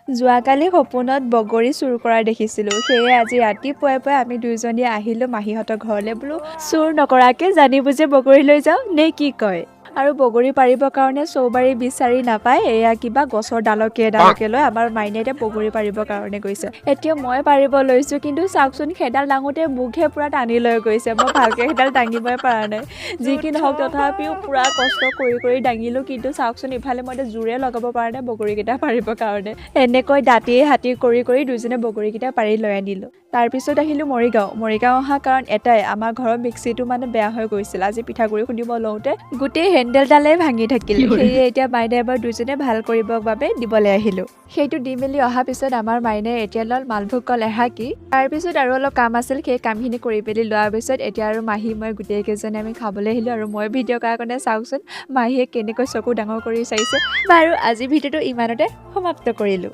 যোৱাকালি সপোনত বগৰী চুৰ কৰা দেখিছিলোঁ। সেয়ে আজি ৰাতিপুৱাই পুৱাই আমি দুয়োজনীয়ে আহিলোঁ মাহীহঁতৰ ঘৰলৈ। বোলো, চুৰ নকৰাকৈ জানি বুজি বগৰী লৈ যাওঁ নে কি কয়? আৰু বগৰী পাৰিবৰ কাৰণে চৌবাৰী বিচাৰি নাপায় এয়া কিবা গছৰ ডালকে ডালকে লৈ আমাৰ মাইনে এতিয়া বগৰী পাৰিবৰ কাৰণে গৈছে। এতিয়া মই পাৰিব লৈছোঁ, কিন্তু চাওকচোন, সেইডাল দাঙোতে মোকহে পূৰা টানি লৈ গৈছে। মই ভালকৈ সেইডাল দাঙিবই পৰা নাই। যি কি নহওক, তথাপিও পূৰা কষ্ট কৰি কৰি দাঙিলোঁ। কিন্তু চাওকচোন, ইফালে মই এতিয়া জোৰে লগাব পৰা নাই বগৰীকেইটা পাৰিবৰ কাৰণে। এনেকৈ দাঁতিয়ে হাতী কৰি কৰি দুইজনে বগৰীকেইটা পাৰি লৈ আনিলোঁ। তাৰপিছত আহিলোঁ মৰিগাঁও। মৰিগাঁও অহা কাৰণ এটাই, আমাৰ ঘৰৰ মিক্সিটো মানে বেয়া হৈ গৈছিল। আজি পিঠাগুড়ি খুন্দিব লওঁতে গোটেই হেণ্ডেলডালেই ভাঙি থাকিল। সেয়ে এতিয়া মাইনে এবাৰ দুইজনে ভাল কৰিবৰ বাবে দিবলৈ আহিলোঁ। সেইটো দি মেলি অহাৰ পিছত আমাৰ মাইনে এতিয়া ল'ল মালভোগ কল এহাকি। তাৰপিছত আৰু অলপ কাম আছিল, সেই কামখিনি কৰি মেলি লোৱাৰ পিছত এতিয়া আৰু মাহী, মই গোটেইকেইজনে আমি খাবলৈ আহিলোঁ। আৰু মই ভিডিঅ' কৰাৰ কাৰণে চাওকচোন, মাহীয়ে কেনেকৈ চকু ডাঙৰ কৰি চাইছে। বাৰু, আজি ভিডিঅ'টো ইমানতে সমাপ্ত কৰিলোঁ।